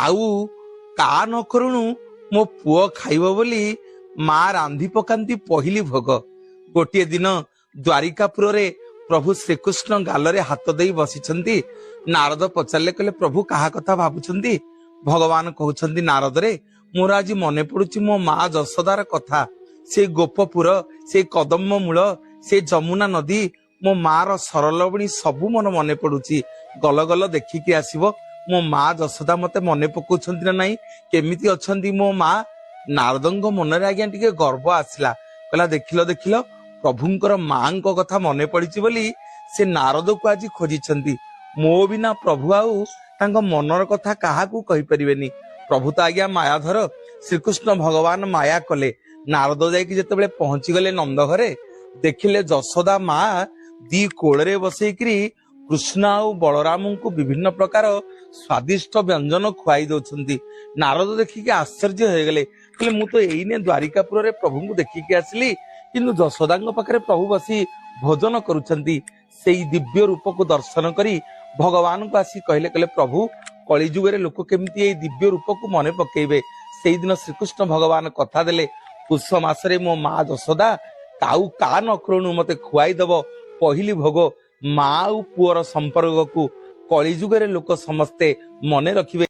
କାଉ କା ନ କରୁଣୁ ମୋ ପୁଅ ଖାଇବ ବୋଲି ମା ରାନ୍ଧି ପକାନ୍ତି ପହିଲି ଭୋଗ। ଗୋଟିଏ ଦିନ ଦ୍ୱାରିକାପୁରରେ ପ୍ରଭୁ ଶ୍ରୀକୃଷ୍ଣ ଗାଲରେ ହାତ ଦେଇ ବସିଛନ୍ତି। ନାରଦ ପଚାରିଲେ, କହିଲେ, ପ୍ରଭୁ କାହା କଥା ଭାବୁଛନ୍ତି? ଭଗବାନ କହୁଛନ୍ତି, ନାରଦରେ, ମୋର ଆଜି ମନେ ପଡୁଛି ମୋ ମା ଯଶୋଦାର କଥା। ସେଇ ଗୋପପୁର, ସେଇ କଦମ୍ବ ମୂଳ, ସେଇ ଯମୁନା ନଦୀ, ମୋ ମାର ସରଲବଣୀ ସବୁ ମୋର ମନେ ପଡୁଛି। ଗଲ ଗଲ ଦେଖିକି ଆସିବ, ମୋ ମା ଯଶୋଦା ମତେ ମନେ ପକଉଛନ୍ତି ନା ନାଇଁ, କେମିତି ଅଛନ୍ତି ମୋ ମା। ନାରଦଙ୍କ ମନରେ ଆଜ୍ଞା ଟିକେ ଗର୍ବ ଆସିଲା। କହିଲା, ଦେଖିଲ ଦେଖିଲ, ପ୍ରଭୁଙ୍କର ମାଙ୍କ କଥା ମନେ ପଡିଛି ବୋଲି ସେ ନାରଦକୁ ଆଜି ଖୋଜିଛନ୍ତି। ମୋ ବିନା ପ୍ରଭୁ ଆଉ ତାଙ୍କ ମନର କଥା କାହାକୁ କହିପାରିବେନି। ପ୍ରଭୁ ତ ଆଜ୍ଞା ମାୟାଧର। ଶ୍ରୀକୃଷ୍ଣ ଭଗବାନ ମାୟା କଲେ। ନାରଦ ଯାଇକି ଯେତେବେଳେ ପହଞ୍ଚିଗଲେ ନନ୍ଦ ଘରେ, ଦେଖିଲେ ଯଶୋଦା ମା ଦି କୋଳରେ ବସେଇକିରି କୃଷ୍ଣ ଆଉ ବଳରାମଙ୍କୁ ବିଭିନ୍ନ ପ୍ରକାର ସ୍ୱାଦିଷ୍ଟ ବ୍ୟଞ୍ଜନ ଖୁଆଇ ଦଉଛନ୍ତି। ନାରଦ ଦେଖିକି ଆଶ୍ଚର୍ଯ୍ୟ ହେଇଗଲେ। କହିଲେ, ମୁଁ ତ ଏଇନେ ଦ୍ୱାରିକାପୁରରେ ପ୍ରଭୁଙ୍କୁ ଦେଖିକି ଆସିଲି, କିନ୍ତୁ ଯଶୋଦାଙ୍କ ପାଖରେ ପ୍ରଭୁ ବସି ଭୋଜନ କରୁଛନ୍ତି। ସେଇ ଦିବ୍ୟ ରୂପକୁ ଦର୍ଶନ କରି ଭଗବାନଙ୍କୁ ଆସି କହିଲେ, କହିଲେ, ପ୍ରଭୁ, କଳିଯୁଗରେ ଲୋକ କେମିତି ଏଇ ଦିବ୍ୟ ରୂପକୁ ମନେ ପକେଇବେ? ସେଇଦିନ ଶ୍ରୀକୃଷ୍ଣ ଭଗବାନ କଥା ଦେଲେ, ପୁଷ ମାସରେ ମୋ ମା ଯଶୋଦା କାଉ କା ନ କରୁଣୁ ମତେ ଖୁଆଇ ଦବ ପହିଲି ଭୋଗ। ମା ଆଉ ପୁଅର ସମ୍ପର୍କକୁ କଳିଯୁଗରେ ଲୋକ ସମସ୍ତେ ମନେ ରଖିବେ।